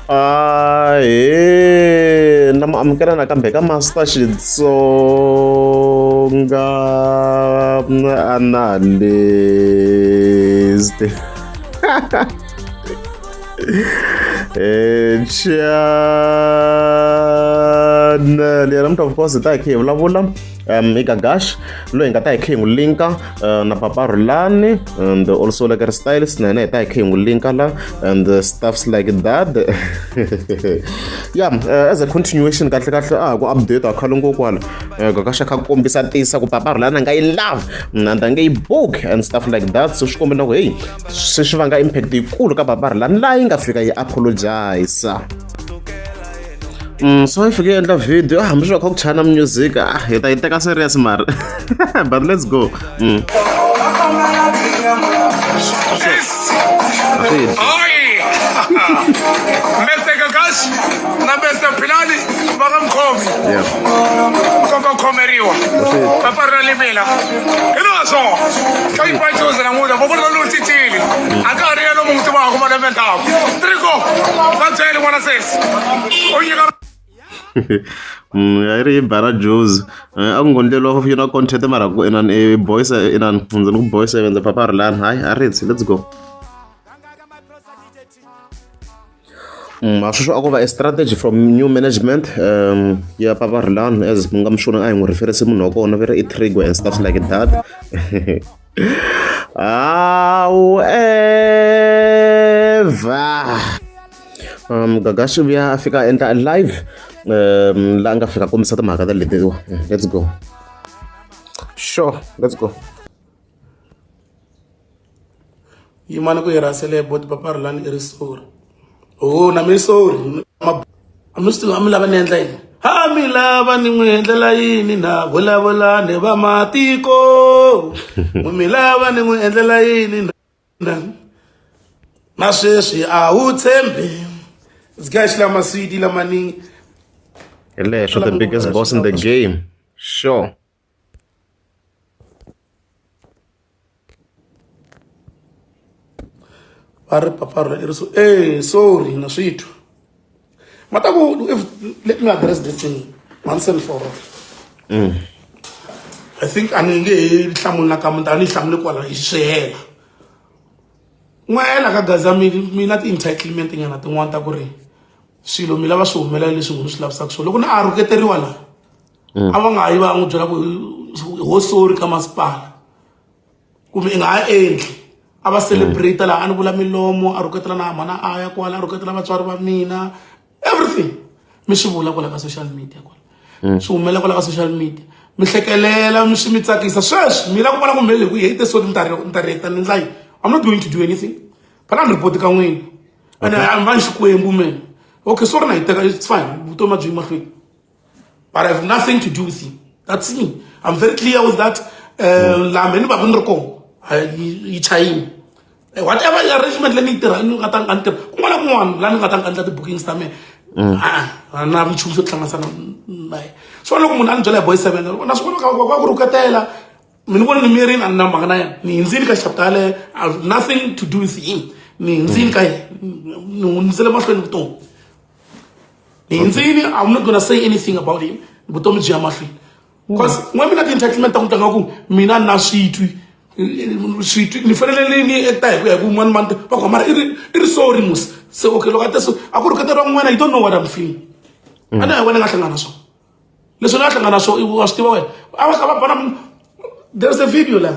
Ahee na mu amukela nakambe ka Master Xitsonga Analyst channel ya namuntlha of course hi ta hi kha hi vulavula i Gagash loyi hi nga ta hi kha hi n'wi linka na Papa Rhulani and also like Styles na yena hi ta hi kha hi n'wi linka la and stuffs like that yeah as a continuation kahle kahle a ha ku update a khale ngopfu kwala Gagash a kha ku kombisa tisa ku Papa Rhulani a nga yi love and a nge yi book and stuff like that so swi komba na ku hey se swi vanga impact yikulu ka Papa Rhulani laha yi nga fika yi apologize. So yi fike yi endla video hambi swi va kha ku chana music ah hi ta yi teka serious mara but let's go. Mr. Gagash na Mr. Philani va ka Mkhomi nkoka khomeriwa papa ra limela hi leswo ka yi pacuza namuntlha voko ra lo cincile a ka ha ri yena lomu n'wi tivaka malembe ndzhaku triko va byele n'wana sesi u nyika Ya yi ri yi ba ra juzi a ku ngo ndleriwa yona content mara ku inani i boy inani ndzi ni ku boy seven papa Rhulani hayi a ri let's go. Sweswo a ko va a strategy from new management ya Papa Rhulani as mi nga mi swona a hi n'wi reference munhu wa kona ve ri i Trigo and stuff like that. However, Gagash u vuya a fika a endla live laha a nga fika a kombisa timhaka ta letiwa. Let's go. Sure, let's go. Yimani ku yi rhasele boti papa Rhulani i ri sorry oh na mi sorry a mi swi tivi a mi lava ni endla yini a mi lava ni n'wi endlela yini na vulavula ni va matiko n'wi mi lava ni n'wi endlela yini na na sweswi a wu tshembi this lama switi lamaningi hi leswo the biggest boss in the game sure. Va ri papa rona i ri so e sorry na swi twa ma ta ku if let me address this thing once and for all. I think a ni nge he hlamuli nakambe a ni hlamuli kwala hi swi hela n'wela ka gaza mi mi na ti-entitlement nyana tin'wana ta ku ri swilo mi lava swi humelela leswi n'wina swi lavisaka swona loko na a rhuketeriwa laha a va nga ha yi va ya n'wi byela ku ho sorry ka masipala kumbe i nga ha endli a va celebrate laha a ni vula milomo a rhuketela na mhana a ya kwala a rhuketela vatswari va mina everything mi swi vula kwala ka social media kwala swi humelela kwala ka social media mi hlekelela mi swi mi tsakisa sweswi mi la ku vona ku mele ku hate so ni ta ni ta reacta ni ndla yini I'm not going to do anything phela a ni report ka n'wina and I'm va xikwembu mina okay sorry na yi teka it's fine vutomi a byi yi mahlweni. But I have nothing to do with him. That's me. I'm very clear with that. Laha ni va ku ni ri kona yi chayini whatever arrangement leyi ni yi tirha ni nga ta nga ni tirha kun'wana na kun'wana laha ni nga ta nga endla ti-bookings ta mina a na nchumu xo tihlanganisa na na yena so loko munhu a ni byela hi boy seven na swi vona ka ku rhuketela mi ni vona ni miyerini a ni na mhaka na yena ni hindzini ka chapter yaleyo I have nothing to do with him ni hindzini ka yena ni hundzisele mahlweni vutomi. Ni hindzini I'm not gonna say anything about him vutomi byi ya mahlweni because n'we mina ti-entitlement ta ku tlanga ku mina na switwi switwi ni fanele ni ni acta hi ku ya hi ku un'wana mani va ku mara i ri i ri sorry mus se okay loko a te so a ku rhuketeriwa n'wena you don't know what I'm feeling a ni hi wena nga hlangana na swona leswi ni nga hlangana na swona wa swi tiva wena a va kha va bana there's a video la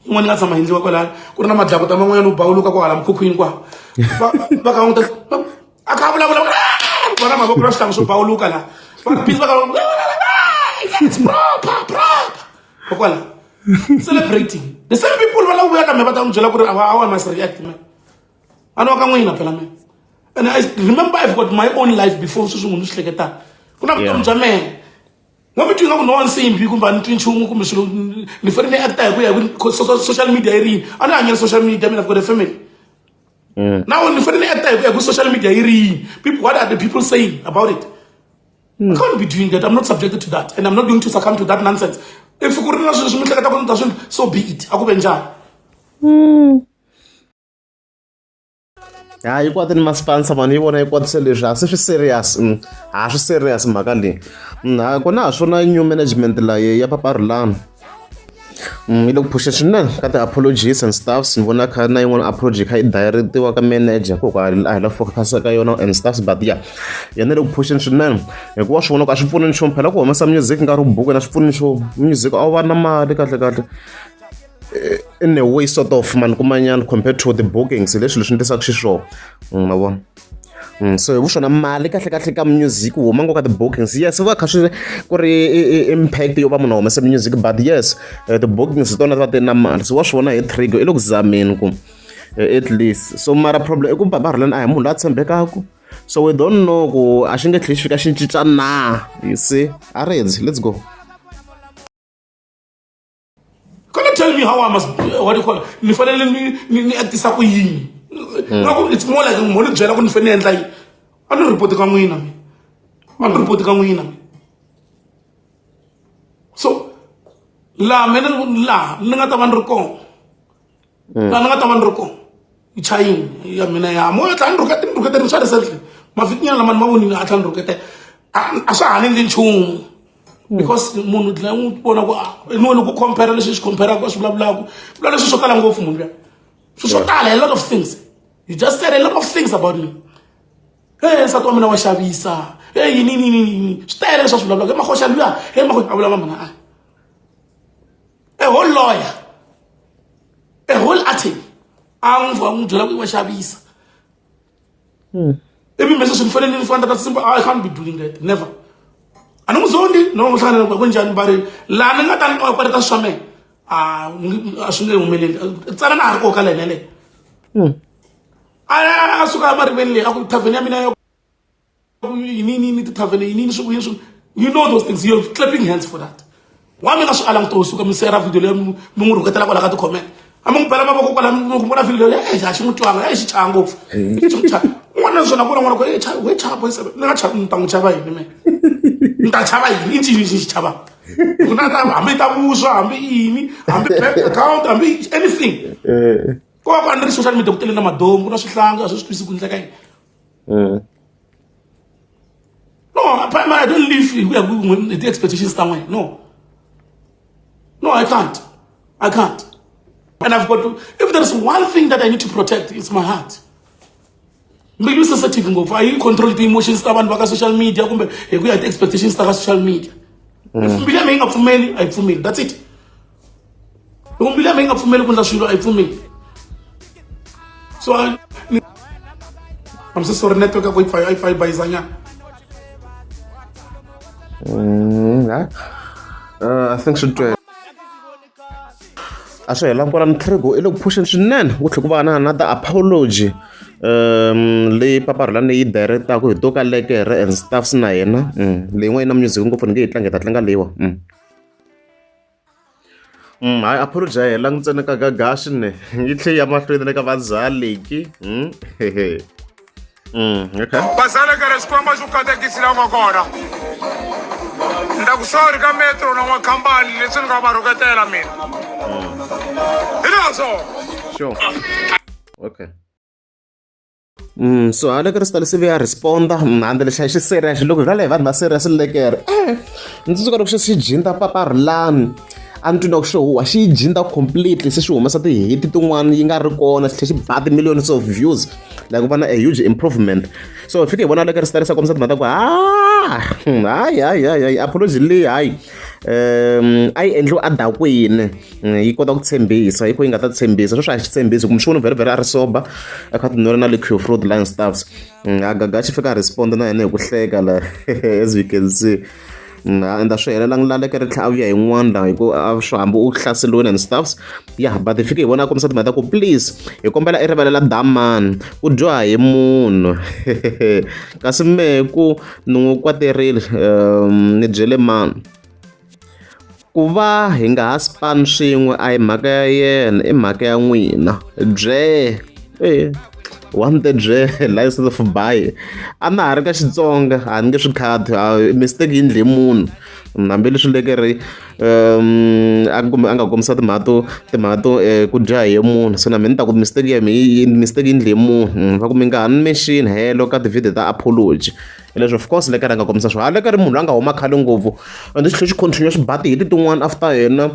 yin'wana yi nga tshama endliwa kwalaya ku ri na madlakuta man'wanyana u bawuluka kwahala mukhukhwini kwa va va kha va n'wi ta a kha a vulavula va na mavoko na swihlangu swo bawuluka laha va ri busy va kha va yes proper proper kokwala celebrating the same people va lava ku vuya kambe va ta n'wi byela ku ri a wa must react man a ni wa ka n'wina phela mina and I remember I've got my own life before sweswi munhu swi hleketaka ku na vutomi bya mehe N'wa mi twi nga ku no wa nsimbi kumbe a ni twi nchumu kumbe swilo ni fanele ni acta hi ku ya hi ku social media yi ri yini a ni hanyeli social media mina I've got a family now ni fanele ni acta hi ku ya hi ku social media yi ri yini people what are the people saying about it I can't be doing that I'm not subjected to that and I'm not going to succumb to that nonsense if ku ri na swilo leswi mi hleketaka ku ni ta swi so be it a ku ve njhani. Ha yi kwatini ma-sponsor mani yi vona yi kwatise leswi a se swi serious a swi serious mhaka leyi ha kona ha swona new management la ya Papa Rhulani yi le ku phuxa swinene ka ti-apologies and stuffs ni vona kha na yin'wana apology kha yi direct-iwa ka manager ku a hi la focus ka yona and stuffs but yeah yena le ku phuxeni swinene hikuva swi vona ku a swi pfuni nchumu phela ku humesa music nkarhi wu buku na swi pfuni nchumu music a wu va na mali kahle kahle in a way sort of mani kumanyana compared to the bookings leswi leswi ni tisaka xiswona ma vona. So hi vuswona mali kahle kahle ka music wu huma ngopfu ka ti-bookings yes va kha swi ku ri impact yo va munhu a humesa music but yes ti-bookings hi tona ti va ti ri na mali so wa swi vona hi Trigo i le ku zameni ku at least so mara problem i ku Papa Rhulani a hi munhu loyi a tshembekaku so we don't know ku a xi nge tlheli xi fika xi cinca na you see a rindzi let's go. Gonna tell me how I must, what do you call it? Ni fanele ni actisa ku yini? Nga it's more like mo ni byela ku ni fanele ni endla yini. A ni report ka n'wina mina. A ni report ka n'wina mina. So laha mina laha ni nga ta va ni ri kona. Laha ni nga ta va ni ri kona. Yi chayini ya mina ya moya tlhela ni rhuketa ni rhuketela swa recently. Mavhiki nyana lama ni ma vonile a tlhela ni rhuketela. A swa ha ni endli nchumu. Because munhu dlaya n'wi vona ku ni loko compare leswi swi compare ku swi vulavulaka vula leswi swo tala ngopfu munhu luya swilo swo tala a lot of things you just said a lot of things about me hey nsati wa mina wa xavisa hey yini yini yini yini swi tele leswi a swi vulavulaka mahoxa luya hey mahoxa a vulava mina a whole lawyer a whole attorney a n'wi byela ku i wa xavisa ivi mese swi ni fanele ni fana ta simple I can't be doing that never a ni n'wi zondi no hlangana ku njhani va ri laha ni nga ta ni operate swa mehe a swi nge humeleli tsana na ha ri koho ka lene yeleyo a suka emariveni leyi a ku thavheni ya mina ya yini yini tithavheni yini yini swi swi you know those things you're clapping hands for that wa mi nga swi alangi to suka mi sera video leyi mi n'wi rhuketela kwala ka ti-comment a mi n'wi bela mavoko kwala mi vona video leyi eh a xi n'wi twanga eh xi chaya ngopfu xi n'wi chaya n'wana naswona ku na n'wana ku eh chava we chava boy ni nga chava ni ta n'wi chava yini me ni ta chava yini i ncini xi xi chavaka ku na ta hambi ta vuswa hambi yini hambi bank account hambi anything ko va ku a ni ri social media ku tele na madomu ku na swihlanga a swi swi twisi ku ndleka yini No, I don't live with the expectations ta n'wina. No. No, I can't. I can't. And I've got to, if there is one thing that I need to protect, it's my heart. Mbilu sensitive ngopfu a yi control ti-emotions ta vanhu va ka social media kumbe hi ku ya hi ti-expectations ta ka social media. If mbilu ya mina yi nga pfumeli, a yi pfumeli. That's it. Loko mbilu ya mina yi nga pfumeli ku endla swilo a yi pfumeli. So I'm so sorry network ya ku yi pfa yi pfa yi bayizanyana. I think swi twele a swi helangi kwalano Trigo i le ku phuxeni swinene ku tlhela ku va na another apology leyi Papa Rhulani yi direct-aku hi to ka lekere and stuffs na yena leyin'wana yi na music ngopfu ni nge yi tlangi hi ta tlanga leyiwa. Hayi apology a yi helangi ntsena ka Gagashi ne yi tlhe yi ya mahlweni na ka Vazaleki okay. Bazalekele Xikwembu xi ku katekisi la u nga kona ni ta ku sorry ka metro na n'wakhampani leswi ni nga va rhuketela mina hi leswo Sure. Okay. So hala ka Crystal se vuya responda handle lexi a xi serious loko hi vulavula hi vanhu va serious lekere ndzi tsundzuka loko xi xi jinda Papa Rhulani a ni twi na ku xo huwa xi yi jinda completely se xi humesa ti-hit tin'wana yi nga ri kona xi tlhela xi ba ti-millions of views like ku va na a huge improvement so hi fike hi vona leke ri sa kombisa timhaka ta ku ha hayi hayi hayi hayi apology leyi hayi a yi endliwe a dakwini yi kota ku tshembisa yi ku yi nga ta tshembisa sweswi a xi tshembisi kumbe xi vona vhele a ri sober a kha tinwela na le fruit line stuffs a gaga xi fika a respond na yena hi ku hleka la as you can see enda swi helelangi la leke ri tlhela a vuya hi n'wana la hi ku a swi hambi u hlaseriwile and stuffs ya but hi fike hi vona a kombisa timhaka ta ku please hi kombela i rivalela damani ku dyoha hi munhu kasi mehe ku ni n'wi kwaterile ni byele mani ku va hi nga ha spani swin'we a hi mhaka ya yena i mhaka ya n'wina bye e one the bye la instead of bye a na ha ri ka Xitsonga a ni nge swi khati mistake yi ndle munhu hambileswi leke ri A kumbe a nga kombisa timhaka to timhaka to ku dya hi munhu. Se na mina ni ta ku mistake ya mi mistake yi endle hi munhu. Va ku mi nga ha ni mention helo ka ti-video ta apology. Leswi of course Lekere a nga kombisa swona. Lekere munhu loyi a nga huma khale ngopfu and xi tlhela xi continue xi ba ti-hit tin'wana after yena.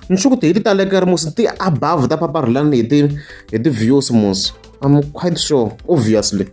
Ni sure ku ti-hit ta Lekere mos ti above ta Papa Rhulani hi ti hi ti-views mos. I'm quite sure obviously.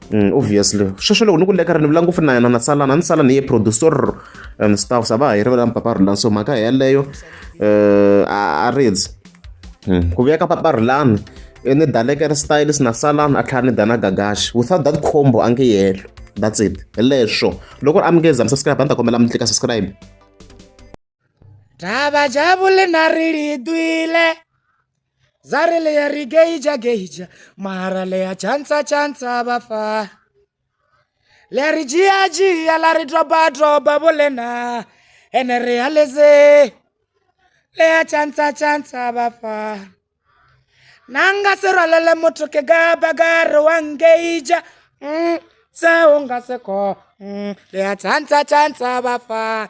Obviously sweswo loko ni ku Lekere ni vula ngopfu na yena na Salani a ni Salani hi ye producer and stuff a va ha yi rivalanga Papa Rhulani so mhaka yeleyo a ridzi. Ku vuya ka Papa Rhulani i ni da Lekere Styles na Salani a tlhela ni da na Gagash without that combo a nge yelo that's it hi leswo loko ri a mi nge za mi subscribe a ni ta kombela mi tlika subscribe. Tava jabule na rilidwile Zari leya rigeija geija Mara leya chansa chansa bafa Leya rijia jia la ridroba droba bolena Ene realeze Leya chansa chansa bafa Nanga se rwalele motho ke gaba gare wa ngeija Se o nga se ko. Leya chansa chansa bafa.